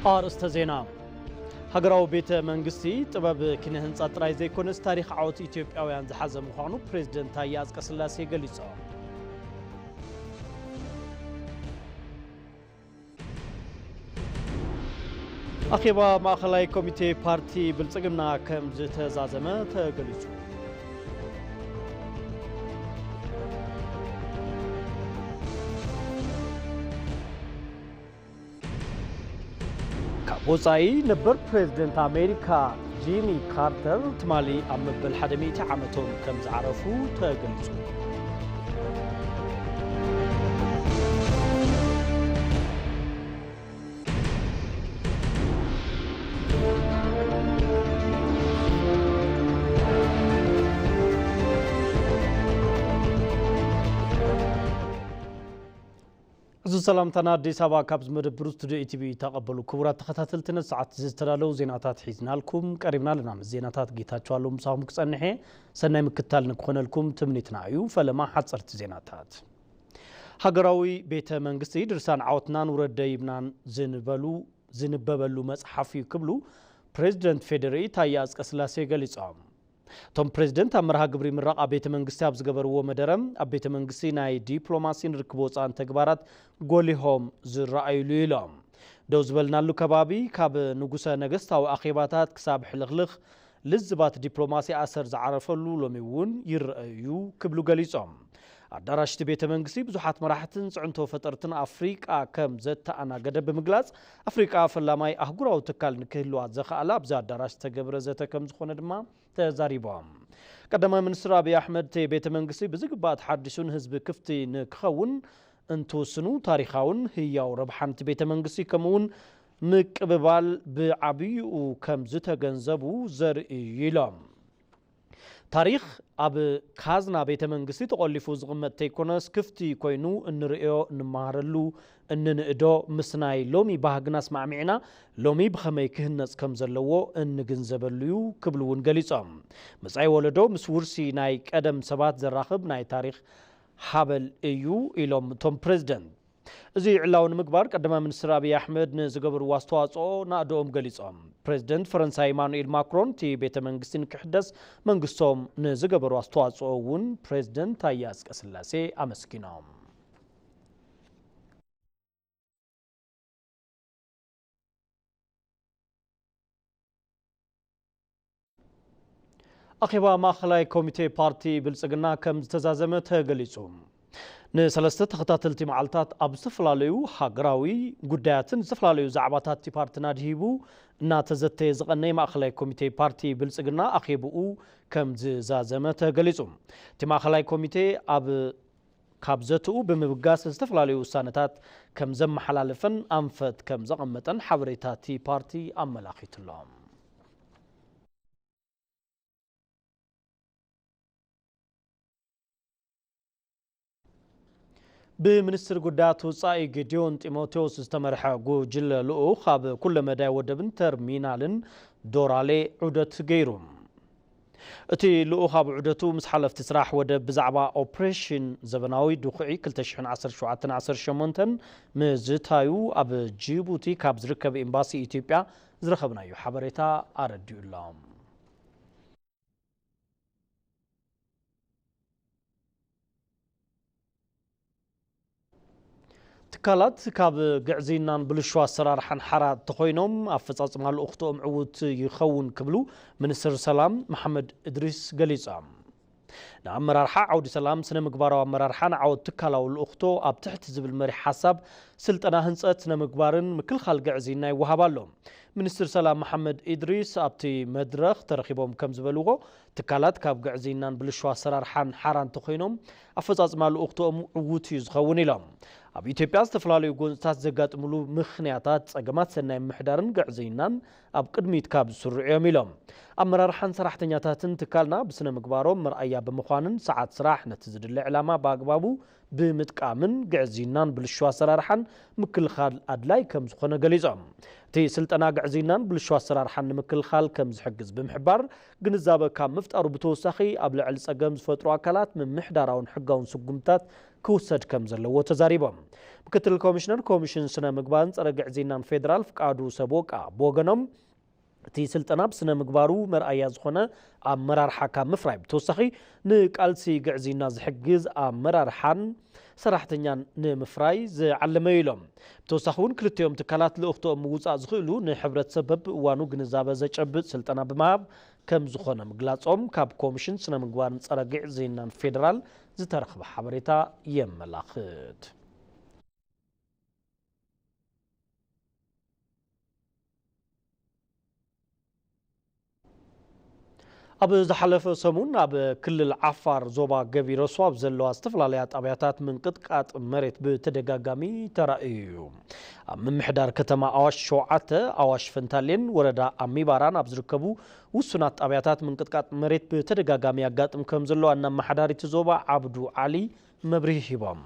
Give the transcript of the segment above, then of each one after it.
ኣርእስተ ዜና። ሃገራዊ ቤተ መንግስቲ ጥበብ ኪነ ህንጻ ጥራይ ዘይኮነስ ታሪኽ ዓወት ኢትዮጵያውያን ዝሓዘ ምዃኑ ፕሬዝደንት ታየ ኣጽቀስላሴ ገሊጾም። ኣኼባ ማእኸላይ ኮሚቴ ፓርቲ ብልጽግና ከም ዝተዛዘመ ተገሊጹ። ካብ ወጻኢ፣ ነበር ፕሬዝደንት ኣሜሪካ ጂሚ ካርተር ትማሊ ኣብ መበል ሓደ ሚእቲ ዓመቶም ከም ዝዓረፉ ተገሊጹ። እዚ ሰላምታና ኣዲስ ኣበባ ካብ ዝመደብሩ ስቱዲዮ ኢቲቪ ተቐበሉ። ክቡራት ተኸታተልቲ፣ ነዚ ሰዓት ዝተዳለዉ ዜናታት ሒዝናልኩም ቀሪብና ኣለና። ምስ ዜናታት ጌታቸው ኣለዉ ምሳኹም ክጸንሕ እየ። ሰናይ ምክትታል ንክኾነልኩም ትምኒትና እዩ። ፈለማ ሓጸርቲ ዜናታት። ሃገራዊ ቤተ መንግስቲ ድርሳን ዓወትናን ውረድ ደይብናን ዝንበሉ፣ ዝንበበሉ መጽሓፍ እዩ ክብሉ ፕሬዚደንት ፌዴሪ ታየ ኣጽቀስላሴ ገሊጾም። እቶም ፕሬዚደንት ኣብ መርሃ ግብሪ ምረቓ ቤተ መንግስቲ ኣብ ዝገበርዎ መደረ፣ ኣብ ቤተ መንግስቲ ናይ ዲፕሎማሲን ርክብ ወፃእን ተግባራት ጎሊሆም ዝረኣዩሉ ኢሎም። ደው ዝበልናሉ ከባቢ ካብ ንጉሰ ነገስታዊ ኣኼባታት ክሳብ ሕልኽልኽ ልዝባት ዲፕሎማሲ ኣሰር ዝዓረፈሉ ሎሚ እውን ይረኣዩ ክብሉ ገሊጾም። ኣዳራሽ እቲ ቤተ መንግስቲ ብዙሓት መራሕትን ፅዕንቶ ፈጠርትን ኣፍሪቃ ከም ዘተኣናገደ ብምግላጽ፣ ኣፍሪቃ ፈላማይ ኣህጉራዊ ትካል ንክህልዋ ዘኽኣለ ኣብዚ ኣዳራሽ ዝተገብረ ዘተ ከም ዝኾነ ድማ ተዛሪቦም። ቀዳማይ ሚኒስትር ኣብይ ኣሕመድ እቲ ቤተ መንግስቲ ብዝግባእ ተሓዲሱ ንህዝቢ ክፍቲ ንክኸውን እንትውስኑ ታሪኻውን ህያው ረብሓ ነቲ ቤተ መንግስቲ ከምኡ እውን ምቅብባል ብዓብይኡ ከም ዝተገንዘቡ ዘርኢ እዩ ኢሎም። ታሪኽ ኣብ ካዝና ቤተ መንግስቲ ተቖሊፉ ዝቕመጥ ተይኮነስ ክፍቲ ኮይኑ እንርእዮ፣ እንመሃረሉ፣ እንንእዶ፣ ምስ ናይ ሎሚ ባህግና ኣስማዕሚዕና ሎሚ ብኸመይ ክህነጽ ከም ዘለዎ እንግንዘበሉ እዩ ክብሉ እውን ገሊጾም። መጻኢ ወለዶ ምስ ውርሲ ናይ ቀደም ሰባት ዘራኽብ ናይ ታሪኽ ሓበል እዩ ኢሎም እቶም ፕሬዝደንት። እዚ ዕላዊ ንምግባር ቀዳማይ ሚኒስትር ኣብይ ኣሕመድ ንዝገበርዎ ኣስተዋፅኦ ናእድኦም ገሊፆም። ፕሬዚደንት ፈረንሳይ ኢማኑኤል ማክሮን እቲ ቤተ መንግስቲ ንክሕደስ መንግስቶም ንዝገበሩ ኣስተዋፅኦ እውን ፕሬዚደንት ታየ ኣፅቀስላሴ ኣመስጊኖም። ኣኼባ ማእኸላይ ኮሚቴ ፓርቲ ብልፅግና ከም ዝተዛዘመ ተገሊፁ። ንሰለስተ ተኸታተልቲ መዓልታት ኣብ ዝተፈላለዩ ሃገራዊ ጉዳያትን ዝተፈላለዩ ዛዕባታት እቲ ፓርትና ድሂቡ እናተዘተየ ዝቐነየ ማእኸላይ ኮሚቴ ፓርቲ ብልፅግና ኣኼብኡ ከም ዝዛዘመ ተገሊፁ። እቲ ማእኸላይ ኮሚቴ ኣብ ካብ ዘትኡ ብምብጋስ ዝተፈላለዩ ውሳነታት ከም ዘመሓላለፈን ኣንፈት ከም ዘቐመጠን ሓበሬታ እቲ ፓርቲ ኣመላኺቱ ኣሎ። ብሚኒስትር ጉዳያት ወጻኢ ጌዲዮን ጢሞቴዎስ ዝተመርሐ ጉጅለ ልኡኽ ኣብ ኩለ መዳይ ወደብን ተርሚናልን ዶራሌ ዑደት ገይሩ። እቲ ልኡኽ ኣብ ዑደቱ ምስ ሓለፍቲ ስራሕ ወደብ ብዛዕባ ኦፕሬሽን ዘበናዊ ድኹዒ ክልተ ሽሕን ዓሰርተ ሸውዓተን ዓሰርተ ሸሞንተን ምዝታዩ ኣብ ጅቡቲ ካብ ዝርከብ ኤምባሲ ኢትዮጵያ ዝረኸብናዮ ሓበሬታ ኣረዲኡ ኣሎ። ትካላት ካብ ግዕዝይናን ብልሹ ኣሰራርሓን ሓራ እንተኾይኖም ኣፈፃፅማ ልኡኽትኦም ዕዉት ይኸውን ክብሉ ሚኒስትር ሰላም መሓመድ እድሪስ ገሊፆም። ንኣመራርሓ ዓውዲ ሰላም ስነ ምግባራዊ ኣመራርሓን ዓወት ትካላዊ ልኡኽቶ ኣብ ትሕቲ ዝብል መሪሕ ሓሳብ ስልጠና ህንፀት ስነ ምግባርን ምክልኻል ግዕዝይና ይወሃብ ኣሎ። ሚኒስትር ሰላም መሓመድ ኢድሪስ ኣብቲ መድረኽ ተረኺቦም ከም ዝበልዎ፣ ትካላት ካብ ግዕዝይናን ብልሹ ኣሰራርሓን ሓራ እንተኾይኖም ኣፈፃፅማ ልኡኽትኦም ዕዉት እዩ ዝኸውን ኢሎም። ኣብ ኢትዮጵያ ዝተፈላለዩ ጎንፅታት ዘጋጥምሉ ምኽንያታት ፀገማት ሰናይ ምምሕዳርን ግዕዝይናን ኣብ ቅድሚት ካብ ዝስርዑ እዮም ኢሎም። ኣመራርሓን ሰራሕተኛታትን ትካልና ብስነ ምግባሮም መርኣያ ብምዃንን ሰዓት ስራሕ ነቲ ዝድለ ዕላማ ብኣግባቡ ብምጥቃምን ግዕዝይናን ብልሹ ኣሰራርሓን ምክልኻል ኣድላይ ከም ዝኾነ ገሊጾም። እቲ ስልጠና ግዕዝይናን ብልሹ ኣሰራርሓን ንምክልኻል ከም ዝሕግዝ ብምሕባር፣ ግንዛበ ካብ ምፍጣሩ ብተወሳኺ ኣብ ልዕሊ ጸገም ዝፈጥሩ ኣካላት ምምሕዳራውን ሕጋውን ስጉምታት ክውሰድ ከም ዘለዎ ተዛሪቦም። ምክትል ኮሚሽነር ኮሚሽን ስነ ምግባርን ጸረ ግዕዝይናን ፌዴራል ፍቃዱ ሰቦቃ ብወገኖም፣ እቲ ስልጠና ብስነ ምግባሩ መርኣያ ዝኾነ ኣመራርሓ ካብ ምፍራይ ብተወሳኺ ንቃልሲ ግዕዝይና ዝሕግዝ ኣመራርሓን ሰራሕተኛን ንምፍራይ ዝዓለመ እዩ ኢሎም። ብተወሳኺ እውን ክልቲኦም ትካላት ልእኽቶኦም ምውፃእ ዝኽእሉ ንሕብረተሰብ በብእዋኑ ግንዛበ ዘጨብጥ ስልጠና ብምሃብ ከም ዝኾነ ምግላፆም ካብ ኮሚሽን ስነ ምግባርን ጸረ ግዕዝይናን ፌዴራል ዝተረኽበ ሓበሬታ የመላኽት። ኣብ ዝሓለፈ ሰሙን ኣብ ክልል ዓፋር ዞባ ገቢረሱ ኣብ ዘለዋ ዝተፈላለያ ጣብያታት ምንቅጥቃጥ መሬት ብተደጋጋሚ ተራእዩ እዩ። ኣብ ምምሕዳር ከተማ ኣዋሽ ሸውዓተ፣ ኣዋሽ ፈንታሌን ወረዳ ኣሚባራን ኣብ ዝርከቡ ውሱናት ጣብያታት ምንቅጥቃጥ መሬት ብተደጋጋሚ ያጋጥም ከም ዘሎ ዋና ኣመሓዳሪቲ ዞባ ዓብዱ ዓሊ መብርሂ ሂቦም።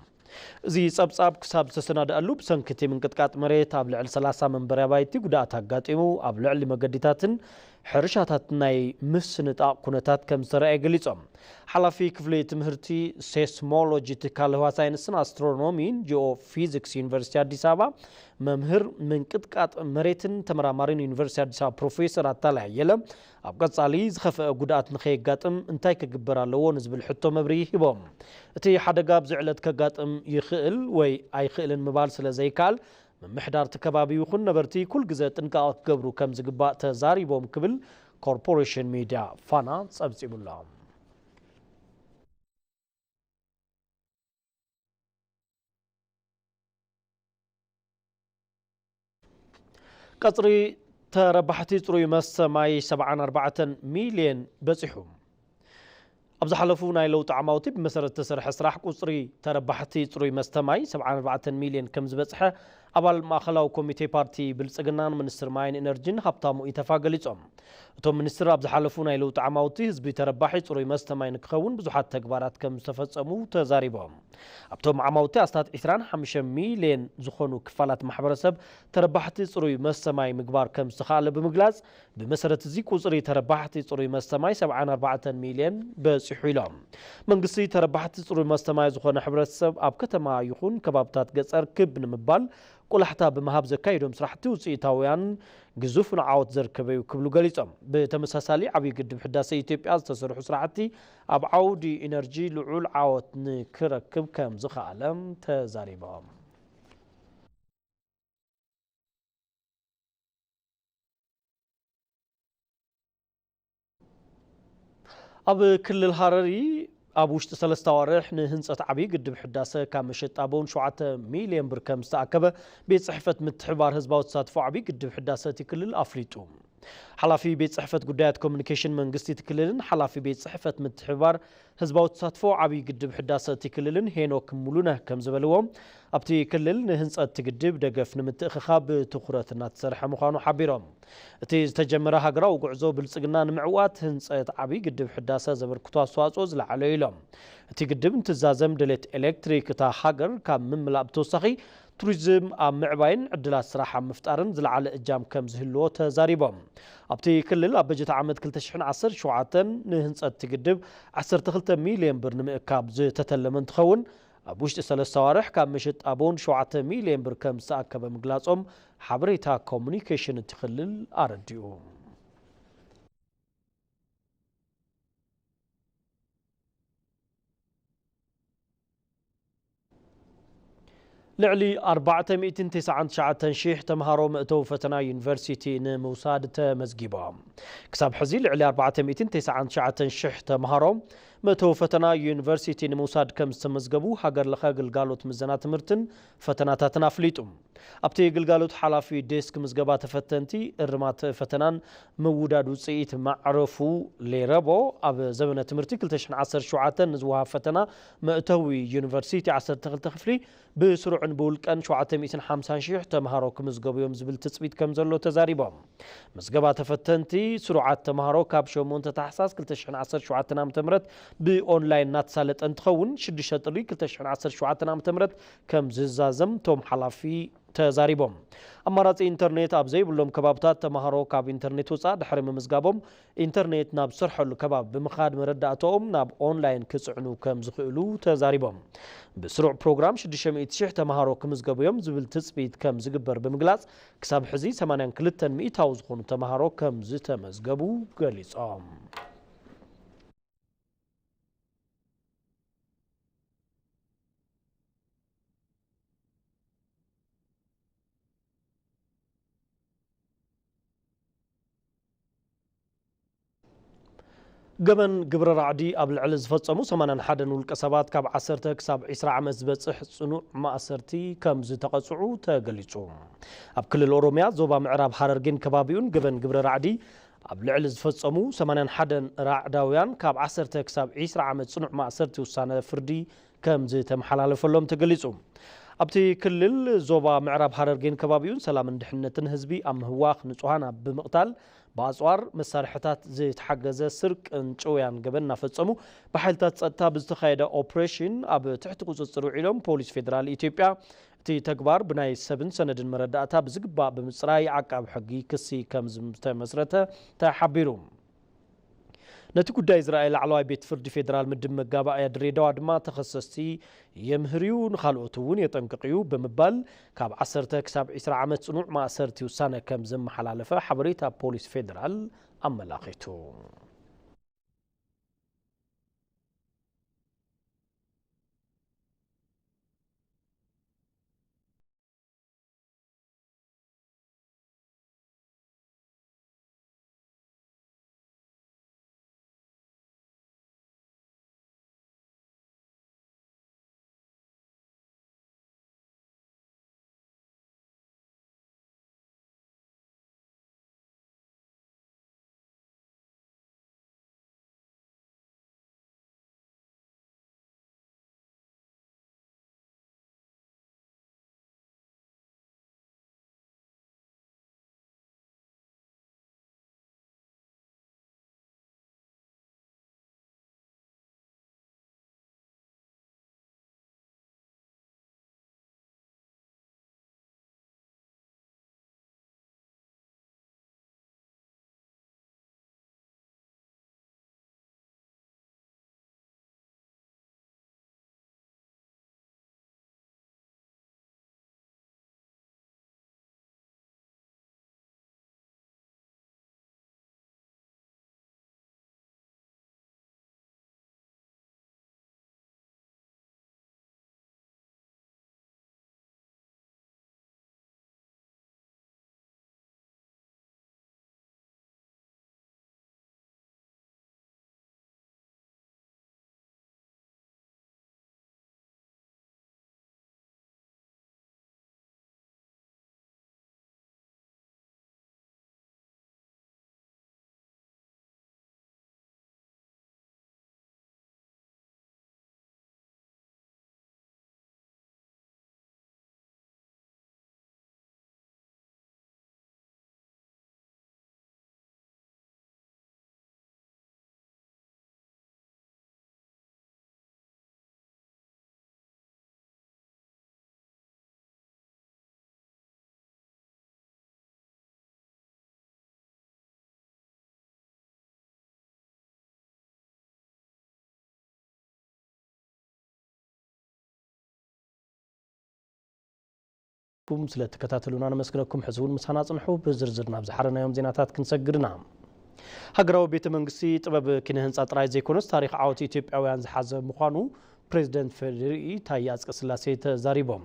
እዚ ጸብጻብ ክሳብ ዝተሰናደኣሉ ብሰንኪ እቲ ምንቅጥቃጥ መሬት ኣብ ልዕሊ ሰላሳ መንበሪ ኣባይቲ ጉድኣት ኣጋጢሙ፣ ኣብ ልዕሊ መገዲታትን ሕርሻታትን ናይ ምስንጣቕ ኩነታት ከም ዝተረኣየ ገሊጾም። ሓላፊ ክፍሊ ትምህርቲ ሴስሞሎጂ ትካል ህዋ ሳይንስን ኣስትሮኖሚን ጂኦ ፊዚክስ ዩኒቨርሲቲ ኣዲስ ኣበባ መምህር ምንቅጥቃጥ መሬትን ተመራማሪን ዩኒቨርሲቲ ኣዲስ ኣበባ ፕሮፌሰር ኣታላይ ኣየለ ኣብ ቀጻሊ ዝኸፍአ ጉድኣት ንኸየጋጥም እንታይ ክግበር ኣለዎ ንዝብል ሕቶ መብርሂ ሂቦም። እቲ ሓደጋ ኣብዚ ዕለት ከጋጥም ይኽእል ወይ ኣይኽእልን ምባል ስለ ዘይከኣል፣ ምምሕዳርቲ ከባቢ ይኹን ነበርቲ ኩል ግዘ ጥንቃቐ ክገብሩ ከም ዝግባእ ተዛሪቦም ክብል ኮርፖሬሽን ሚድያ ፋና ጸብጺቡሎ። ቀጽሪ ተረባሕቲ ጽሩይ መስተ ማይ ሰብዓን ኣርባዕተን ሚልዮን በጺሑ። ኣብ ዝሓለፉ ናይ ለውጢ ዓማውቲ ብመሰረት ዝተሰርሐ ስራሕ ቁጽሪ ተረባሕቲ ጽሩይ መስተ ማይ ሰብዓን ኣርባዕተን ሚልዮን ከም ዝበጽሐ ኣባል ማእኸላዊ ኮሚቴ ፓርቲ ብልጽግናን ሚኒስትር ማይን ኤነርጂን ሃብታሙ ኢተፋ ገሊጾም። እቶም ሚኒስትር ኣብ ዝሓለፉ ናይ ለውጢ ዓማውቲ ህዝቢ ተረባሒ ጽሩይ መስተ ማይ ንክኸውን ብዙሓት ተግባራት ከም ዝተፈጸሙ ተዛሪቦም። ኣብቶም ዓማውቲ ኣስታት ዕስራን ሓሙሽተ ሚልዮን ዝኾኑ ክፋላት ማሕበረሰብ ተረባሕቲ ጽሩይ መስተ ማይ ምግባር ከም ዝተኻእለ ብምግላጽ፣ ብመሰረት እዚ ቁጽሪ ተረባሕቲ ጽሩይ መስተ ማይ ሰብዓን ኣርባዕተን ሚልዮን በጺሑ ኢሎም። መንግስቲ ተረባሕቲ ጽሩይ መስተ ማይ ዝኾነ ሕብረተሰብ ኣብ ከተማ ይኹን ከባብታት ገጸር ክብ ንምባል ቆላሕታ ብምሃብ ዘካየዶም ስራሕቲ ውፅኢታውያን ግዙፍን ዓወት ዘርከበ እዩ ክብሉ ገሊጾም። ብተመሳሳሊ ዓብዪ ግድብ ህዳሰ ኢትዮጵያ ዝተሰርሑ ስራሕቲ ኣብ ዓውዲ ኢነርጂ ልዑል ዓወት ንክረክብ ከም ዝኸኣለ ተዛሪቦም። ኣብ ክልል ሃረሪ ኣብ ውሽጢ ሰለስተ ኣዋርሕ ንህንፀት ዓብዪ ግድብ ሕዳሰ ካብ መሸጣ ቦን ሸውዓተ ሚልዮን ብር ከም ዝተኣከበ ቤት ፅሕፈት ምትሕብባር ህዝባዊ ተሳትፎ ዓብዪ ግድብ ሕዳሰ እቲ ክልል ኣፍሊጡ። ሓላፊ ቤት ፅሕፈት ጉዳያት ኮሚኒኬሽን መንግስቲ እቲ ክልልን ሓላፊ ቤት ፅሕፈት ምትሕብባር ህዝባዊ ተሳትፎ ዓብዪ ግድብ ሕዳሰ እቲ ክልልን ሄኖክ ሙሉነህ ከም ዝበልዎ፣ ኣብቲ ክልል ንህንፀት እቲ ግድብ ደገፍ ንምትእኽኻብ ብትኹረት እናተሰርሐ ምዃኑ ሓቢሮም። እቲ ዝተጀመረ ሃገራዊ ጉዕዞ ብልጽግና ንምዕዋት ህንጸት ዓብዪ ግድብ ሕዳሰ ዘበርክቶ ኣስተዋጽኦ ዝለዓለ እዩ ኢሎም። እቲ ግድብ እንትዛዘም ድሌት ኤሌክትሪክ እታ ሃገር ካብ ምምላእ ብተወሳኺ ቱሪዝም ኣብ ምዕባይን ዕድላት ስራሕ ኣብ ምፍጣርን ዝለዓለ እጃም ከም ዝህልዎ ተዛሪቦም። ኣብቲ ክልል ኣብ በጀት ዓመት ክልተ ሽሕን ዓሰርተ ሸውዓተን ንህንጸት እቲ ግድብ ዓሰርተ ክልተ ሚልዮን ብር ንምእካብ ዝተተለመ እንትኸውን፣ ኣብ ውሽጢ ሰለስተ ኣዋርሕ ካብ መሸጣ ቦንድ ሸውዓተ ሚልዮን ብር ከም ዝተኣከበ ምግላጾም ሓበሬታ ኮሙኒኬሽን እቲ ክልል ኣረዲኡ። ልዕሊ ኣርባዕተ ሚእትን ተስዓን ትሽዓተን ሽሕ ተምሃሮ መእተዊ ፈተና ዩኒቨርሲቲ ንምውሳድ ተመዝጊቦም። ክሳብ ሕዚ ልዕሊ ኣርባዕተ ሚእትን ተስዓን ትሽዓተን ሽሕ ተምሃሮ መእተዊ ፈተና ዩኒቨርሲቲ ንምውሳድ ከም ዝተመዝገቡ ሃገር ለኸ ግልጋሎት ምዘና ትምህርትን ፈተናታትን ኣፍሊጡ። ኣብቲ ግልጋሎት ሓላፊ ዴስክ ምዝገባ ተፈተንቲ እርማት ፈተናን ምውዳድ ውፅኢት ማዕረፉ ሌረቦ፣ ኣብ ዘመነ ትምህርቲ ክልተ ሽሕን ዓሰርተ ሸውዓተን ንዝወሃብ ፈተና መእተዊ ዩኒቨርሲቲ ዓሰርተ ክልተ ክፍሊ ብስሩዕን ብውልቀን ሸውዓተ ሚእትን ሓምሳን ሽሕ ተምሃሮ ክምዝገቡ እዮም ዝብል ትፅቢት ከም ዘሎ ተዛሪቦም። ምዝገባ ተፈተንቲ ስሩዓት ተምሃሮ ካብ ሸሞንተ ታሕሳስ ክልተ ሽሕን ዓሰርተ ሸውዓተን ዓመተ ምህረት ብኦንላይን እናተሳለጠ እንትኸውን፣ ሽዱሽተ ጥሪ ክልተ ሽሕን ዓሰርተ ሸውዓተን ዓመተ ምህረት ከም ዝዛዘም እቶም ሓላፊ ተዛሪቦም። ኣማራፂ ኢንተርኔት ኣብ ዘይብሎም ከባብታት ተምሃሮ ካብ ኢንተርኔት ወፃእ ድሕሪ ምምዝጋቦም ኢንተርኔት ናብ ዝሰርሐሉ ከባቢ ብምኻድ መረዳእታኦም ናብ ኦንላይን ክፅዕኑ ከም ዝኽእሉ ተዛሪቦም። ብስሩዕ ፕሮግራም ሽዱሽተ ሚእቲ ሽሕ ተምሃሮ ክምዝገቡ እዮም ዝብል ትጽቢት ከም ዝግበር ብምግላጽ፣ ክሳብ ሕዚ ሰማንያን ክልተን ሚእታዊ ዝኾኑ ተምሃሮ ከም ዝተመዝገቡ ገሊጾም። ገበን ግብረ ራዕዲ ኣብ ልዕሊ ዝፈጸሙ ሰማንያን ሓደን ውልቀ ሰባት ካብ ዓሰርተ ክሳብ ዕስራ ዓመት ዝበጽሕ ጽኑዕ ማእሰርቲ ከም ዝተቐጽዑ ተገሊጹ። ኣብ ክልል ኦሮምያ ዞባ ምዕራብ ሃረርጌን ከባቢኡን ገበን ግብረ ራዕዲ ኣብ ልዕሊ ዝፈጸሙ ሰማንያን ሓደን ራዕዳውያን ካብ ዓሰርተ ክሳብ ዕስራ ዓመት ጽኑዕ ማእሰርቲ ውሳነ ፍርዲ ከም ዝተመሓላለፈሎም ተገሊጹ። ኣብቲ ክልል ዞባ ምዕራብ ሃረርጌን ከባቢኡን ሰላምን ድሕነትን ህዝቢ ኣብ ምህዋኽ፣ ንጹሃን ኣብ ብምቕታል፣ ብኣጽዋር መሳርሕታት ዝተሓገዘ ስርቅን ጭውያን ገበን እናፈጸሙ ብሓይልታት ጸጥታ ብዝተኻየደ ኦፕሬሽን ኣብ ትሕቲ ቁጽጽር ውዒሎም ፖሊስ ፌደራል ኢትዮጵያ እቲ ተግባር ብናይ ሰብን ሰነድን መረዳእታ ብዝግባእ ብምጽራይ ዓቃቢ ሕጊ ክሲ ከም ዝተመስረተ ተሓቢሩ። ነቲ ጉዳይ ዝረኣየ ላዕለዋይ ቤት ፍርዲ ፌደራል ምድብ መጋባእያ ድሬዳዋ ድማ ተኸሰስቲ የምህር እዩ፣ ንኻልኦት እውን የጠንቅቕ እዩ ብምባል ካብ ዓሰርተ ክሳብ ዕስራ ዓመት ጽኑዕ ማእሰርቲ ውሳነ ከም ዘመሓላለፈ ሓበሬታ ፖሊስ ፌደራል ኣመላኺቱ። ኩም ስለእትከታተሉና ነመስግነኩም። ሕዚ እውን ምሳና ጽንሑ። ብዝርዝር ናብ ዝሓረናዮም ዜናታት ክንሰግድና። ሃገራዊ ቤተ መንግስቲ ጥበብ ኪነ ህንፃ ጥራይ ዘይኮነስ ታሪኽ ዓወት ኢትዮጵያውያን ዝሓዘ ምዃኑ ፕሬዚደንት ፌዴሪኢ ታየ ኣጽቀስላሴ ተዛሪቦም።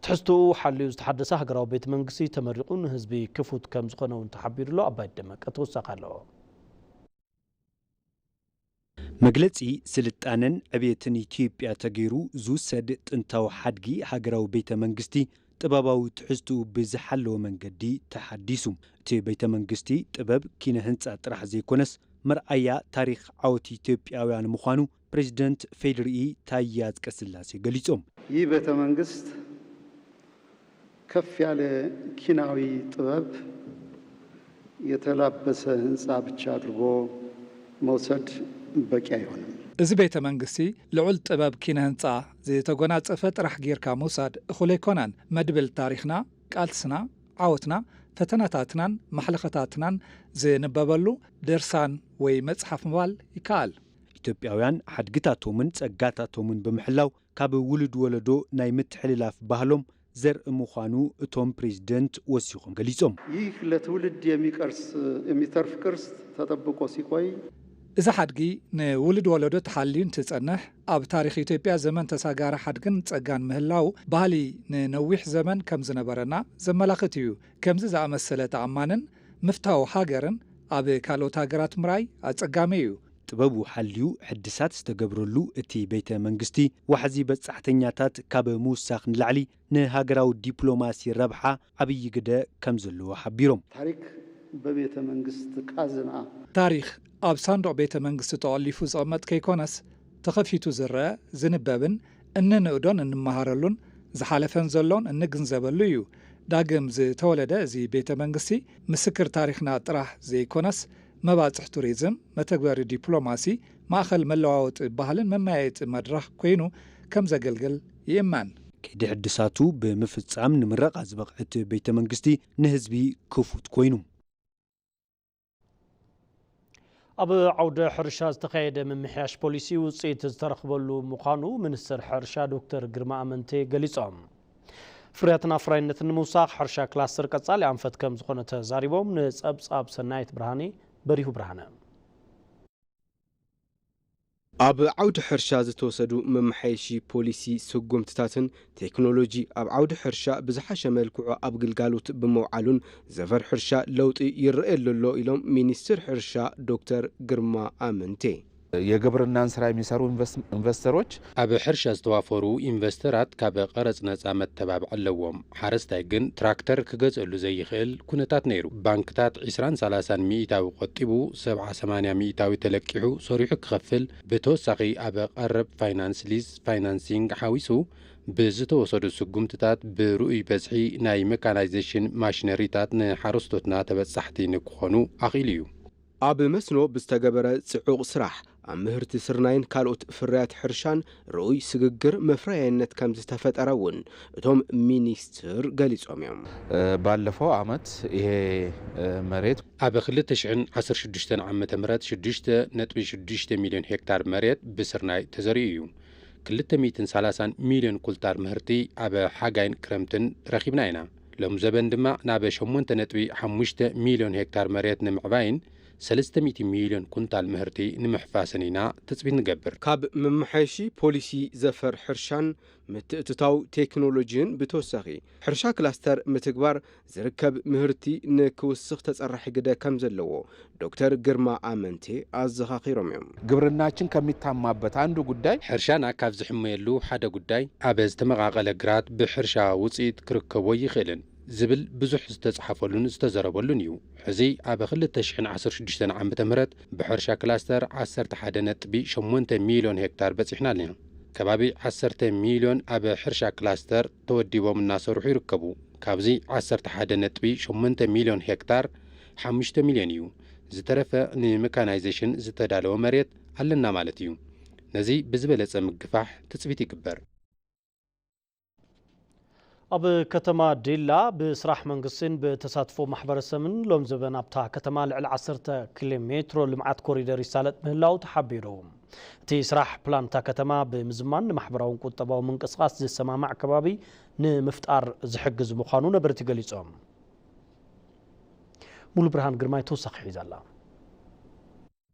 ትሕዝትኡ ሓልዩ ዝተሓደሰ ሃገራዊ ቤተ መንግስቲ ተመሪቑ ንህዝቢ ክፉት ከም ዝኾነ እውን ተሓቢሩሎ። ኣባይ ደመቀ ተወሳኺ ኣለዎ። መግለጺ ስልጣነን ዕብየትን ኢትዮጵያ ተገይሩ ዝውሰድ ጥንታዊ ሓድጊ ሃገራዊ ቤተ መንግስቲ ጥበባዊ ትሕዝትኡ ብዝሓለወ መንገዲ ተሓዲሱ። እቲ ቤተ መንግስቲ ጥበብ ኪነ ህንፃ ጥራሕ ዘይኮነስ መርኣያ ታሪኽ ዓወት ኢትዮጵያውያን ምዃኑ ፕሬዚደንት ፌዴሪኢ ታየ ኣጽቀስላሴ ገሊጾም። ይህ ቤተ መንግስት ከፍ ያለ ኪናዊ ጥበብ የተላበሰ ህንፃ ብቻ አድርጎ መውሰድ በቂ አይሆንም። እዚ ቤተ መንግስቲ ልዑል ጥበብ ኪነ ህንፃ ዝተጎናጸፈ ጥራሕ ጌርካ ምውሳድ እኹል ኣይኮነን። መድብል ታሪኽና፣ ቃልስና፣ ዓወትና፣ ፈተናታትናን ማሕለኸታትናን ዝንበበሉ ድርሳን ወይ መጽሓፍ ምባል ይከኣል። ኢትዮጵያውያን ሓድግታቶምን ጸጋታቶምን ብምሕላው ካብ ውሉድ ወለዶ ናይ ምትሕልላፍ ባህሎም ዘርኢ ምዃኑ እቶም ፕሬዚደንት ወሲኾም ገሊጾም። ይህ ለትውልድ የሚቀርስ የሚተርፍ ቅርስ ተጠብቆ ሲቆይ እዚ ሓድጊ ንውሉድ ወለዶ ተሓልዩ እንትጸንሕ፣ ኣብ ታሪኽ ኢትዮጵያ ዘመን ተሳጋሪ ሓድግን ጸጋን ምህላው ባህሊ ንነዊሕ ዘመን ከም ዝነበረና ዘመላኽት እዩ። ከምዚ ዝኣመሰለ ተኣማንን ምፍታው ሃገርን ኣብ ካልኦት ሃገራት ምርኣይ ኣጸጋሚ እዩ። ጥበቡ ሓልዩ ሕድሳት ዝተገብረሉ እቲ ቤተ መንግስቲ ዋሕዚ በጻሕተኛታት ካብ ምውሳኽ ንላዕሊ ንሃገራዊ ዲፕሎማሲ ረብሓ ዓብዪ ግደ ከም ዘለዎ ሓቢሮም። ታሪክ በቤተ መንግስት ቃዝና ታሪኽ ኣብ ሳንዱቕ ቤተ መንግስቲ ተቖሊፉ ዝቕመጥ ከይኮነስ፣ ተኸፊቱ ዝረአ፣ ዝንበብን እንንእዶን እንመሃረሉን ዝሓለፈን ዘሎን እንግንዘበሉ እዩ። ዳግም ዝተወለደ እዚ ቤተ መንግስቲ ምስክር ታሪኽና ጥራሕ ዘይኮነስ፣ መባፅሕ ቱሪዝም፣ መተግበሪ ዲፕሎማሲ፣ ማእኸል መለዋወጢ ባህልን መመያየጢ መድረኽ ኮይኑ ከም ዘገልግል ይእመን። ከይዲ ሕድሳቱ ብምፍጻም ንምረቓ ዝበቕዐት ቤተ መንግስቲ ንህዝቢ ክፉት ኮይኑ። ኣብ ዓውደ ሕርሻ ዝተኻየደ ምምሕያሽ ፖሊሲ ውፅኢት ዝተረኽበሉ ምዃኑ ሚኒስትር ሕርሻ ዶክተር ግርማ ኣመንቴ ገሊፆም። ፍርያትን ኣፍራይነትን ንምውሳኽ ሕርሻ ክላስተር ቀፃሊ ኣንፈት ከም ዝኾነ ተዛሪቦም። ንፀብፃብ ሰናይት ብርሃኔ በሪሁ ብርሃነ። ኣብ ዓውዲ ሕርሻ ዝተወሰዱ መመሓየሺ ፖሊሲ ስጉምትታትን ቴክኖሎጂ ኣብ ዓውዲ ሕርሻ ብዝሓሸ መልክዑ ኣብ ግልጋሎት ብምውዓሉን ዘፈር ሕርሻ ለውጢ ይረኣየሉ ኣሎ ኢሎም ሚኒስትር ሕርሻ ዶክተር ግርማ ኣመንቴ። የግብርናን ስራ የሚሰሩ ኢንቨስተሮች ኣብ ሕርሻ ዝተዋፈሩ ኢንቨስተራት ካብ ቀረፅ ነፃ መተባብዒ ኣለዎም። ሓረስታይ ግን ትራክተር ክገዝእሉ ዘይኽእል ኩነታት ነይሩ። ባንክታት ዒስራን ሰላሳን ሚኢታዊ ቆጢቡ ሰብዓ ሰማንያ ሚኢታዊ ተለቂሑ ሰሪሑ ክኸፍል ብተወሳኺ ኣብ ቀረብ ፋይናንስ ሊዝ ፋይናንሲንግ ሓዊሱ ብዝተወሰዱ ስጉምትታት ብርኡይ በዝሒ ናይ መካናይዜሽን ማሽነሪታት ንሓረስቶትና ተበፃሕቲ ንክኾኑ ኣኽኢሉ እዩ። ኣብ መስኖ ብዝተገበረ ፅዑቕ ስራሕ ኣብ ምህርቲ ስርናይን ካልኦት ፍርያት ሕርሻን ርኡይ ስግግር መፍረያይነት ከምዝተፈጠረ እውን እቶም ሚኒስትር ገሊፆም እዮም። ባለፈው ዓመት ይሄ መሬት ኣብ ክልተ ሽሕን ዓሰርተ ሽዱሽተን ዓመተ ምህረት ሽዱሽተ ነጥቢ ሽዱሽተ ሚልዮን ሄክታር መሬት ብስርናይ ተዘሪኡ እዩ። ክልተ ሚእትን ሰላሳን ሚልዮን ኩንታል ምህርቲ ኣብ ሓጋይን ክረምትን ረኺብና ኢና። ሎም ዘበን ድማ ናብ ሸሞንተ ነጥቢ ሓሙሽተ ሚልዮን ሄክታር መሬት ንምዕባይን ሰለስተ ሚእቲ ሚልዮን ኩንታል ምህርቲ ንምሕፋስን ኢና ትፅቢት ንገብር። ካብ መመሓየሺ ፖሊሲ ዘፈር ሕርሻን ምትእትታው ቴክኖሎጂን ብተወሳኺ ሕርሻ ክላስተር ምትግባር ዝርከብ ምህርቲ ንክውስኽ ተፀራሒ ግደ ከም ዘለዎ ዶክተር ግርማ ኣመንቴ ኣዘኻኺሮም እዮም። ግብርናችን ከሚታማበት አንዱ ጉዳይ ሕርሻና ካብ ዝሕመየሉ ሓደ ጉዳይ ኣብ ዝተመቓቐለ ግራት ብሕርሻ ውፅኢት ክርከቦ ይኽእልን ዝብል ብዙሕ ዝተፅሓፈሉን ዝተዘረበሉን እዩ። ሕዚ ኣብ ክልተ ሽሕን ዓሰርተ ሽዱሽተን ዓመተ ምህረት ብሕርሻ ክላስተር ዓሰርተ ሓደ ነጥቢ ሸሞንተ ሚልዮን ሄክታር በፂሕና ኣለና። ከባቢ ዓሰርተ ሚልዮን ኣብ ሕርሻ ክላስተር ተወዲቦም እናሰርሑ ይርከቡ። ካብዚ ዓሰርተ ሓደ ነጥቢ ሸሞንተ ሚልዮን ሄክታር ሓሙሽተ ሚልዮን እዩ። ዝተረፈ ንመካናይዜሽን ዝተዳለወ መሬት ኣለና ማለት እዩ። ነዚ ብዝበለፀ ምግፋሕ ትፅቢት ይግበር። ኣብ ከተማ ዲላ ብስራሕ መንግስትን ብተሳትፎ ማሕበረሰብን ሎም ዘበን ኣብታ ከተማ ልዕሊ ዓሰርተ ኪሎ ሜትሮ ልምዓት ኮሪደር ይሳለጥ ምህላው ተሓቢሩ። እቲ ስራሕ ፕላን እታ ከተማ ብምዝማን ንማሕበራውን ቁጠባዊ ምንቅስቃስ ዝሰማማዕ ከባቢ ንምፍጣር ዝሕግዝ ምዃኑ ነበርቲ ገሊጾም። ሙሉ ብርሃን ግርማይ ተወሳኺ ሒዛ ኣላ።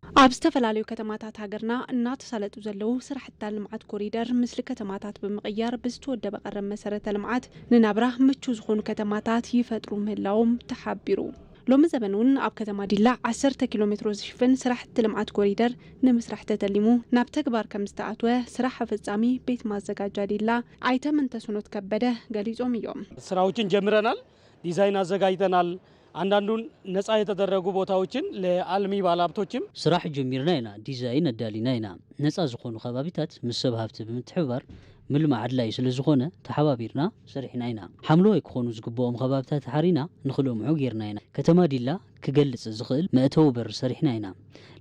ኣብ ዝተፈላለዩ ከተማታት ሃገርና እናተሳለጡ ዘለዉ ስራሕትታት ልምዓት ኮሪደር፣ ምስሊ ከተማታት ብምቕያር ብዝተወደበ ቀረብ መሰረተ ልምዓት ንናብራ ምቹ ዝኾኑ ከተማታት ይፈጥሩ ምህላዎም ተሓቢሩ። ሎሚ ዘበን እውን ኣብ ከተማ ዲላ ዓሰርተ ኪሎ ሜትሮ ዝሽፍን ስራሕቲ ልምዓት ኮሪደር ንምስራሕ ተተሊሙ ናብ ተግባር ከም ዝተኣትወ ስራሕ ኣፈፃሚ ቤት ማዘጋጃ ዲላ ኣይተ ምንተስኖት ከበደ ገሊፆም እዮም። ስራዎችን ጀምረናል። ዲዛይን አዘጋጅተናል። አንዳንዱን ነፃ የተደረጉ ቦታዎችን ለአልሚ ባለሀብቶችም ስራሕ ጀሚርና ኢና፣ ዲዛይን ኣዳሊና ኢና። ነፃ ዝኾኑ ከባቢታት ምስ ሰብ ሃብቲ ብምትሕብባር ምልማዕ ኣድላዪ ስለ ዝኾነ ተሓባቢርና ሰሪሕና ኢና። ሓምለዋይ ክኾኑ ዝግብኦም ከባብታት ሓሪና ንኽለምዑ ጌርና ኢና። ከተማ ዲላ ክገልፅ ዝኽእል መእተዊ በር ሰሪሕና ኢና።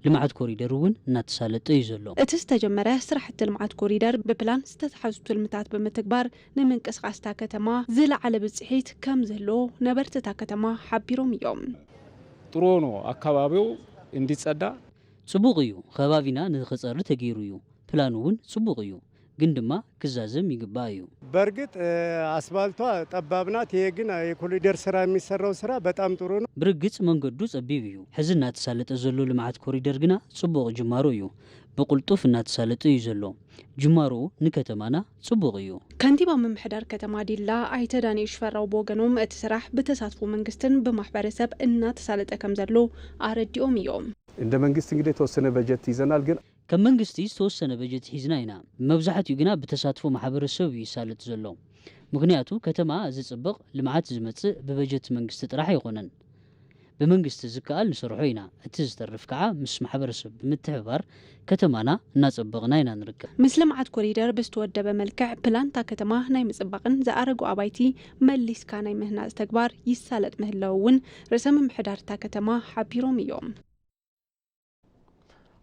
ልምዓት ኮሪደር እውን እናተሳለጠ እዩ ዘሎ። እቲ ዝተጀመረ ስራሕቲ ልምዓት ኮሪደር ብፕላን ዝተተሓዙ ትልምታት ብምትግባር ንምንቅስቓስ እታ ከተማ ዝለዓለ ብፅሒት ከም ዝህልዎ ነበርቲ እታ ከተማ ሓቢሮም እዮም። ጥሩ ሆኖ አካባቢው እንዲጸዳ ፅቡቕ እዩ። ከባቢና ንኽፀሪ ተገይሩ እዩ። ፕላኑ እውን ፅቡቕ እዩ። ግን ድማ ክዛዘም ይግባእ እዩ። በእርግጥ አስፋልቷ ጠባብ ናት። ይሄ ግን የኮሪደር ስራ የሚሰራው ስራ በጣም ጥሩ ነው። ብርግጽ መንገዱ ጸቢብ እዩ። ሕዚ እናተሳለጠ ዘሎ ልምዓት ኮሪደር ግና ጽቡቕ ጅማሮ እዩ። ብቕልጡፍ እናተሳለጠ እዩ ዘሎ። ጅማሮኡ ንከተማና ጽቡቕ እዩ። ከንቲባ ምምሕዳር ከተማ ዲላ ኣይተ ዳንኤል ሽፈራው ብወገኖም፣ እቲ ስራሕ ብተሳትፎ መንግስትን ብማሕበረሰብ እናተሳለጠ ከም ዘሎ ኣረዲኦም እዮም። እንደ መንግስት እንግዲህ የተወሰነ በጀት ይዘናል። ግን ከም መንግስቲ ዝተወሰነ በጀት ሒዝና ኢና። መብዛሕትኡ ግና ብተሳትፎ ማሕበረሰብ እዩ ይሳለጥ ዘሎ። ምኽንያቱ ከተማ ዝጽብቕ ልምዓት ዝመጽእ ብበጀት መንግስቲ ጥራሕ ኣይኮነን። ብመንግስቲ ዝከኣል ንሰርሖ ኢና። እቲ ዝተርፍ ከዓ ምስ ማሕበረሰብ ብምትሕብባር ከተማና እናጸበቕና ኢና ንርከብ። ምስ ልምዓት ኮሪደር ብዝተወደበ መልክዕ ፕላንታ ከተማ ናይ ምጽባቕን ዝኣረጉ ኣባይቲ መሊስካ ናይ ምህናጽ ተግባር ይሳለጥ ምህላው እውን ርእሰ ምምሕዳርታ ከተማ ሓቢሮም እዮም።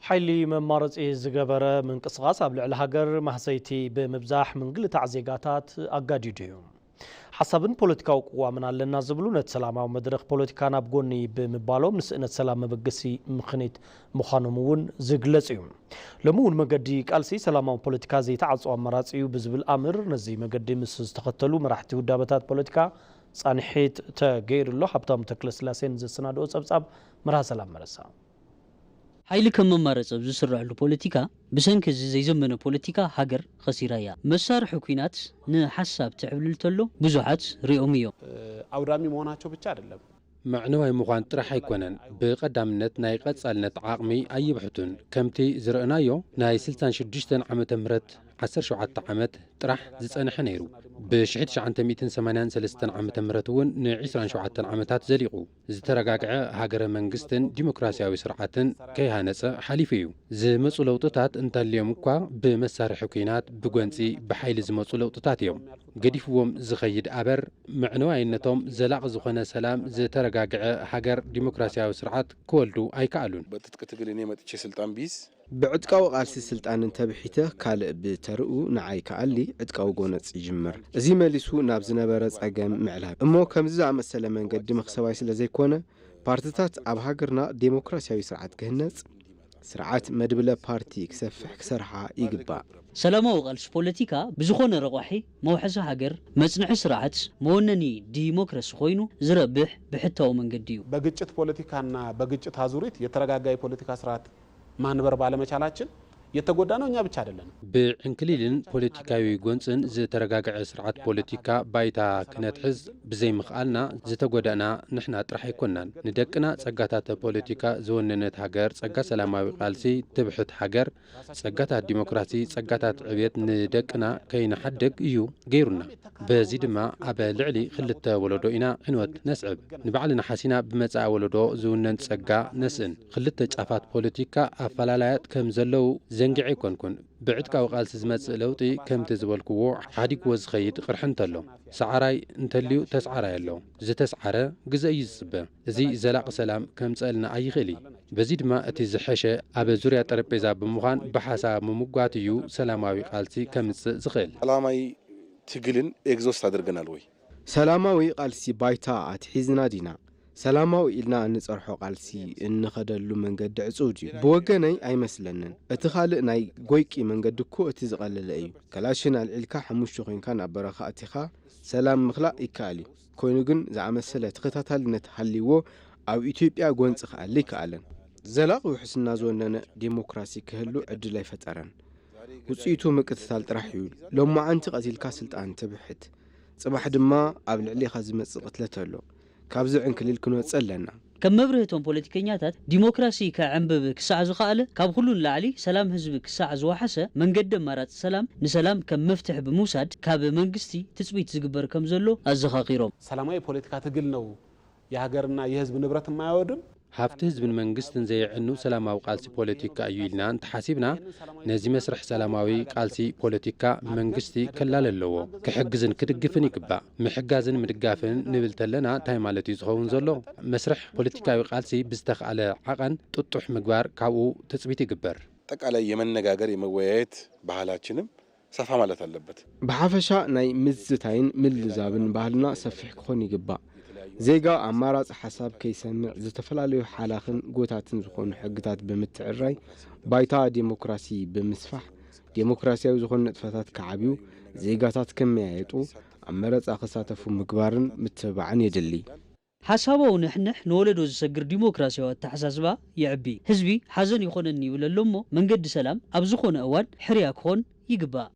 ሓይሊ መማረፂ ዝገበረ ምንቅስቓስ ኣብ ልዕሊ ሃገር ማህሰይቲ ብምብዛሕ ምንግልታዕ ዜጋታት ኣጋዲዱ እዩ። ሓሳብን ፖለቲካዊ ቅዋምን ኣለና ዝብሉ ነቲ ሰላማዊ መድረኽ ፖለቲካ ናብ ጎኒ ብምባሎም ንስእነት ሰላም መበገሲ ምኽኒት ምዃኖም እውን ዝግለጽ እዩ። ሎሚ እውን መገዲ ቃልሲ ሰላማዊ ፖለቲካ ዘይተዓጽወ ኣማራጺ እዩ ብዝብል ኣምር ነዚ መገዲ ምስ ዝተኸተሉ መራሕቲ ውዳበታት ፖለቲካ ጻንሒት ተገይሩሎ። ሃብታሙ ተክለስላሴ ንዘሰናድኦ ጸብጻብ መርሃ ሰላም መረሳ። ሓይሊ ከም መማረፂ ኣብ ዝስረዐሉ ፖለቲካ፣ ብሰንኪ እዚ ዘይዘመነ ፖለቲካ ሃገር ኸሲራ እያ። መሳርሒ ኲናት ንሓሳብ ትዕብልል ተሎ ብዙሓት ሪኦም እዮም። አውዳሚ መሆናቸው ብቻ አይደለም። መዕነዋይ ምዃን ጥራሕ ኣይኮነን፣ ብቐዳምነት ናይ ቐጻልነት ዓቕሚ ኣይብሕቱን። ከምቲ ዝረእናዮ ናይ ስልሳን ሽዱሽተን ዓመተ ምህረት ዓሰርተ ሸውዓተ ዓመት ጥራሕ ዝጸንሐ ነይሩ። ብ ሽሕቲ ትሽዓተ ሚእትን ሰማንያን ሰለስተን ዓመተ ምህረት እውን ንዒስራን ሸውዓተን ዓመታት ዘሊቑ። ዝተረጋግዐ ሃገረ መንግስትን ዲሞክራሲያዊ ስርዓትን ከይሃነጸ ሓሊፉ እዩ። ዝመጹ ለውጥታት እንተልዮም እኳ ብመሳርሒ ኲናት፣ ብጎንጺ፣ ብሓይሊ ዝመጹ ለውጥታት እዮም። ገዲፍዎም ዝኸይድ ኣበር፣ ምዕነዋይነቶም ዘላቒ ዝኾነ ሰላም፣ ዝተረጋግዐ ሃገር፣ ዲሞክራሲያዊ ስርዓት ክወልዱ ኣይከኣሉን። በትጥቅ ትግል እኔ መጥቼ ስልጣን ቢዝ ብዕጥቃዊ ቃልሲ ስልጣን እንተብሒተ ካልእ ብተርኡ ንዓይ ክኣሊ ዕጥቃዊ ጎነጽ ይጅምር። እዚ መሊሱ ናብ ዝነበረ ጸገም ምዕላብ እሞ ከምዚ ዝኣመሰለ መንገዲ መኽሰባይ ስለ ዘይኮነ ፓርትታት ኣብ ሃገርና ዴሞክራሲያዊ ስርዓት ክህነጽ ስርዓት መድብለ ፓርቲ ክሰፍሕ ክሰርሓ ይግባእ። ሰላማዊ ቃልሲ ፖለቲካ ብዝኾነ ረቋሒ መውሐሲ ሃገር፣ መጽንሒ ስርዓት፣ መወነኒ ዲሞክራሲ ኮይኑ ዝረብሕ ብሕታዊ መንገዲ እዩ። በግጭት ፖለቲካና በግጭት አዙሪት የተረጋጋ የፖለቲካ ስርዓት ማንበር ባለመቻላችን የተጎዳነው እኛ ብቻ አይደለንም። ብዕንክሊልን ፖለቲካዊ ጎንጽን ዝተረጋገዐ ስርዓት ፖለቲካ ባይታ ክነትሕዝ ብዘይምኽኣልና ዝተጎዳእና ንሕና ጥራሕ ኣይኮናን። ንደቅና ጸጋታት ፖለቲካ ዝወነነት ሃገር፣ ጸጋ ሰላማዊ ቃልሲ ትብሕት ሃገር፣ ጸጋታት ዲሞክራሲ፣ ጸጋታት ዕብየት ንደቅና ከይንሓድግ እዩ ገይሩና። በዚ ድማ ኣብ ልዕሊ ክልተ ወለዶ ኢና ዕንወት ነስዕብ። ንባዕልና ሓሲና ብመጻኢ ወለዶ ዝውነን ጸጋ ነስእን። ክልተ ጫፋት ፖለቲካ ኣፈላላያት ከም ዘለዉ ዘንጊዐ ኣይኮንኩን። ብዕጥቃዊ ቃልሲ ዝመጽእ ለውጢ ከምቲ ዝበልክዎ ሓዲግዎ ዝኸይድ ቅርሒ እንተሎ፣ ሰዓራይ እንተልዩ ተስዓራይ ኣሎ። ዝተስዓረ ግዘ እዩ ዝጽበ። እዚ ዘላቒ ሰላም ከምጸእልና ኣይኽእል እዩ። በዚ ድማ እቲ ዝሐሸ ኣብ ዙርያ ጠረጴዛ ብምዃን ብሓሳብ ምምጓት እዩ ሰላማዊ ቃልሲ ከምጽእ ዝኽእል። ሰላማዊ ትግልን ኤግዞስት ኣድርገናል ወይ? ሰላማዊ ቃልሲ ባይታ ኣትሒዝና ዲና? ሰላማዊ ኢልና እንጸርሖ ቃልሲ እንኸደሉ መንገዲ ዕጹው ድዩ? ብወገነይ ኣይመስለንን። እቲ ካልእ ናይ ጎይቂ መንገዲ እኮ እቲ ዝቐለለ እዩ። ከላሽን ኣልዒልካ ሓሙሽተ ኮይንካ ናብ በረኻ ኣቲኻ ሰላም ምኽላእ ይከኣል እዩ። ኮይኑ ግን ዝኣመሰለ ተኸታታልነት ሃልይዎ ኣብ ኢትዮጵያ ጎንጺ ክኣሊ ኣይከኣለን። ዘላቒ ውሕስና ዝወነነ ዴሞክራሲ ክህሉ ዕድል ኣይፈጠረን። ውጽኢቱ ምቅትታል ጥራሕ እዩ። ሎማዓንቲ ቀቲልካ ስልጣን ትብሕት፣ ጽባሕ ድማ ኣብ ልዕሌኻ ዝመጽእ ቅትለት ኣሎ። ካብዚ ዕንክሊል ክንወጽእ ኣለና። ከም መብርሂ እቶም ፖለቲከኛታት፣ ዲሞክራሲ ከዕንብብ ክሳዕ ዝኸኣለ፣ ካብ ኩሉ ንላዕሊ ሰላም ህዝቢ ክሳዕ ዝወሓሰ፣ መንገዲ ኣማራጺ ሰላም ንሰላም ከም መፍትሒ ብምውሳድ ካብ መንግስቲ ትጽቢት ዝግበር ከም ዘሎ ኣዘኻኺሮም። ሰላማዊ ፖለቲካ ትግል ነው የሀገርና የህዝብ ንብረት የማያወድም። ሃብቲ ህዝብን መንግስትን ዘየዕኑ ሰላማዊ ቃልሲ ፖለቲካ እዩ ኢልና እንተሓሲብና፣ ነዚ መስርሕ ሰላማዊ ቃልሲ ፖለቲካ መንግስቲ ከላሊ ኣለዎ። ክሕግዝን ክድግፍን ይግባእ። ምሕጋዝን ምድጋፍን ንብል ተለና እንታይ ማለት እዩ ዝኸውን ዘሎ? መስርሕ ፖለቲካዊ ቃልሲ ብዝተኽኣለ ዓቐን ጥጡሕ ምግባር ካብኡ ትጽቢት ይግበር። ጠቃላይ የመነጋገር የመወያየት ባህላችንም ሰፋ ማለት ኣለበት። ብሓፈሻ ናይ ምዝታይን ምልዛብን ባህልና ሰፊሕ ክኾን ይግባእ። ዜጋ ኣማራጺ ሓሳብ ከይሰምዕ ዝተፈላለዩ ሓላኽን ጎታትን ዝኾኑ ሕግታት ብምትዕርራይ ባይታ ዴሞክራሲ ብምስፋሕ ዴሞክራሲያዊ ዝኾኑ ንጥፈታት ክዓብዩ፣ ዜጋታት ከመያየጡ፣ ኣብ መረጻ ክሳተፉ ምግባርን ምትብባዕን የድሊ። ሓሳባዊ ንሕንሕ ንወለዶ ዝሰግር ዲሞክራሲያዊ ኣተሓሳስባ የዕቢ። ህዝቢ ሓዘን ይኾነኒ ይብል ኣሎ እሞ መንገዲ ሰላም ኣብ ዝኾነ እዋን ሕርያ ክኾን ይግባእ።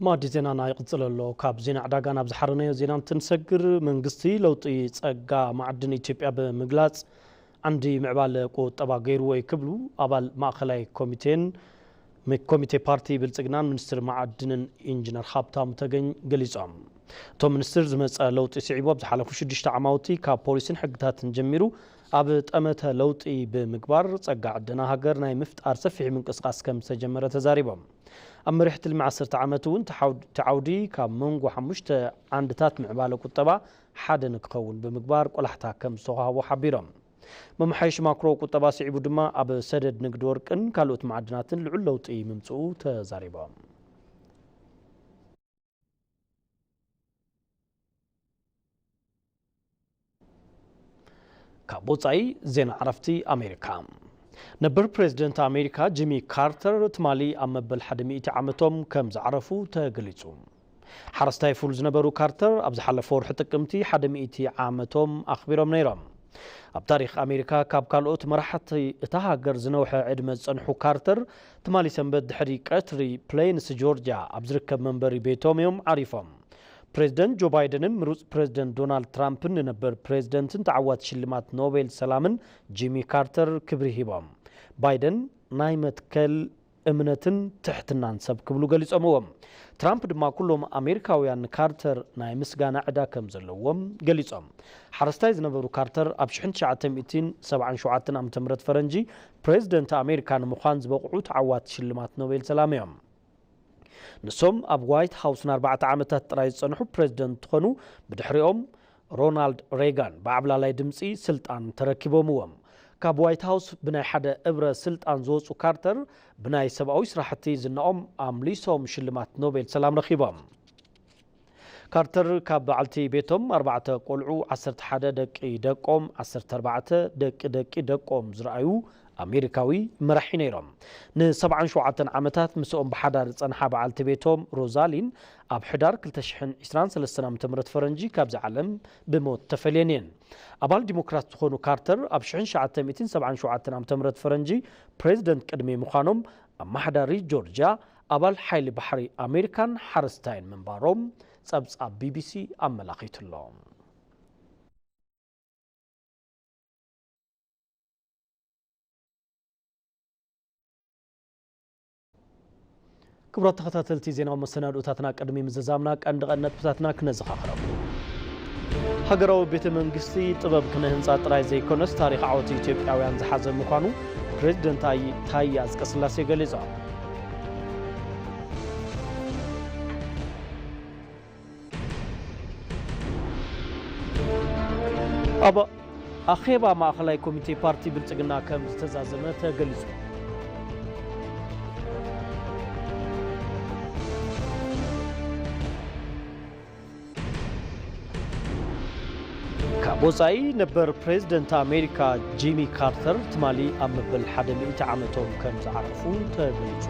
ማዲ ዜናና ይቕጽል ኣሎ። ካብ ዜና ዕዳጋ ናብ ዝሓረናዮ ዜና እንትንሰግር፣ መንግስቲ ለውጢ ጸጋ ማዕድን ኢትዮጵያ ብምግላጽ ዓንዲ ምዕባለ ቁጠባ ገይርዎ እዩ ክብሉ ኣባል ማእኸላይ ኮሚቴን ኮሚቴ ፓርቲ ብልጽግናን ሚኒስትር ማዕድንን ኢንጂነር ሃብታሙ ተገኝ ገሊጾም። እቶም ሚኒስትር ዝመጸ ለውጢ ስዒቡ ኣብ ዝሓለፉ ሽዱሽተ ዓማውቲ ካብ ፖሊሲን ሕግታትን ጀሚሩ ኣብ ጠመተ ለውጢ ብምግባር ጸጋ ዕደና ሃገር ናይ ምፍጣር ሰፊሕ ምንቅስቃስ ከም ዝተጀመረ ተዛሪቦም። ኣብ መሪሕ ትልሚ ዓሰርተ ዓመት እውን እቲ ዓውዲ ካብ መንጎ ሓሙሽተ ዓንድታት ምዕባለ ቁጠባ ሓደ ንክኸውን ብምግባር ቆላሕታ ከም ዝተዋህቦ ሓቢሮም። መመሓየሺ ማክሮ ቁጠባ ስዒቡ ድማ ኣብ ሰደድ ንግዲ ወርቅን ካልኦት ማዕድናትን ልዑል ለውጢ ምምፅኡ ተዛሪቦም። ካብ ወፃኢ ዜና ዕረፍቲ ኣሜሪካ። ነበር ፕሬዚደንት ኣሜሪካ ጂሚ ካርተር ትማሊ ኣብ መበል ሓደ ሚእቲ ዓመቶም ከም ዝዓረፉ ተገሊጹ። ሓረስታይ ፉል ዝነበሩ ካርተር ኣብ ዝሓለፈ ወርሒ ጥቅምቲ ሓደ ሚእቲ ዓመቶም ኣኽቢሮም ነይሮም። ኣብ ታሪኽ ኣሜሪካ ካብ ካልኦት መራሕቲ እታ ሃገር ዝነውሐ ዕድመ ዝጸንሑ ካርተር ትማሊ ሰንበት ድሕሪ ቀትሪ ፕሌንስ ጆርጅያ ኣብ ዝርከብ መንበሪ ቤቶም እዮም ዓሪፎም። ፕሬዚደንት ጆ ባይደንን ምሩጽ ፕሬዚደንት ዶናልድ ትራምፕን ንነበር ፕሬዚደንትን ተዓዋቲ ሽልማት ኖቤል ሰላምን ጂሚ ካርተር ክብሪ ሂቦም። ባይደን ናይ መትከል እምነትን ትሕትናን ሰብ ክብሉ ገሊጾምዎ። ትራምፕ ድማ ኩሎም ኣሜሪካውያን ንካርተር ናይ ምስጋና ዕዳ ከም ዘለዎም ገሊጾም። ሓረስታይ ዝነበሩ ካርተር ኣብ ሽሕን ትሽዓተ ሚእትን ሰብዓን ሸውዓተን ዓመተ ምህረት ፈረንጂ ፕሬዚደንት ኣሜሪካ ንምዃን ዝበቕዑ ተዓዋቲ ሽልማት ኖቤል ሰላም እዮም። ንሶም ኣብ ዋይት ሃውስ ንኣርባዕተ ዓመታት ጥራይ ዝጸንሑ ፕሬዚደንት እንትኾኑ፣ ብድሕሪኦም ሮናልድ ሬጋን ብዓብላላይ ድምጺ ስልጣን ተረኪቦምዎም። ካብ ዋይት ሃውስ ብናይ ሓደ እብረ ስልጣን ዝወጹ ካርተር ብናይ ሰብኣዊ ስራሕቲ ዝናኦም ኣምሊሶም ሽልማት ኖቤል ሰላም ረኺቦም። ካርተር ካብ በዓልቲ ቤቶም ኣርባዕተ ቆልዑ፣ ዓሰርተ ሓደ ደቂ ደቆም፣ ዓሰርተ ኣርባዕተ ደቂ ደቂ ደቆም ዝረኣዩ ኣሜሪካዊ መራሒ ነይሮም። ን77 ዓመታት ምስኦም ብሓዳር ዝጸንሓ በዓልቲ ቤቶም ሮዛሊን ኣብ ሕዳር ክልተ ሽሕን ዕስራን ሰለስተን ዓመተ ምህረት ፈረንጂ ካብዚ ዓለም ብሞት ተፈልየን እየን። ኣባል ዲሞክራት ዝኾኑ ካርተር ኣብ ሽሕን ትሽዓተ ሚእትን ሰብዓን ሸውዓተን ዓመተ ምህረት ፈረንጂ ፕሬዚደንት ቅድሚ ምዃኖም ኣመሓዳሪ ጆርጅያ፣ ኣባል ሓይሊ ባሕሪ ኣሜሪካን ሓረስታይን ምንባሮም ጸብጻብ ቢቢሲ ኣመላኺቱ'ሎ። ክቡራት ተኸታተልቲ ዜናዊ መሰናድኦታትና፣ ቅድሚ ምዝዛምና ቀንዲ ቀንዲ ነጥብታትና ክነዘኻኽረኩም። ሃገራዊ ቤተ መንግስቲ ጥበብ ክነ ህንፃ ጥራይ ዘይኮነስ ታሪኽ ዓወት ኢትዮጵያውያን ዝሓዘ ምዃኑ ፕሬዚደንት ኣይ- ታየ ኣጽቀስላሴ ገሊጾም። ኣብ ኣኼባ ማእኸላይ ኮሚቴ ፓርቲ ብልጽግና ከም ዝተዛዘመ ተገሊጹ። ካብ ወጻኢ፣ ነበር ፕሬዚደንት ኣሜሪካ ጂሚ ካርተር ትማሊ ኣብ መበል ሓደ ሚእቲ ዓመቶም ከም ዝዓረፉ ተገሊጹ።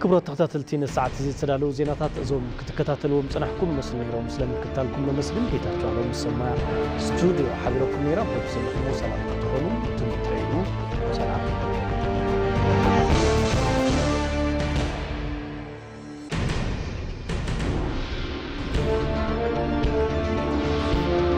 ክቡራት ተኸታተልቲ፣ ነዚ ሰዓት እዚ ዝተዳለዉ ዜናታት እዞም ክትከታተልዎም ጸናሕኩም ይመስሉ ነይሮም። ስለ ምክትታልኩም ነመስግን። ጌታቸው ኣለሙ ሰማያ ስቱድዮ ሓቢረኩም ነይረ። ኣብ ዘለኹሞ ሰላም።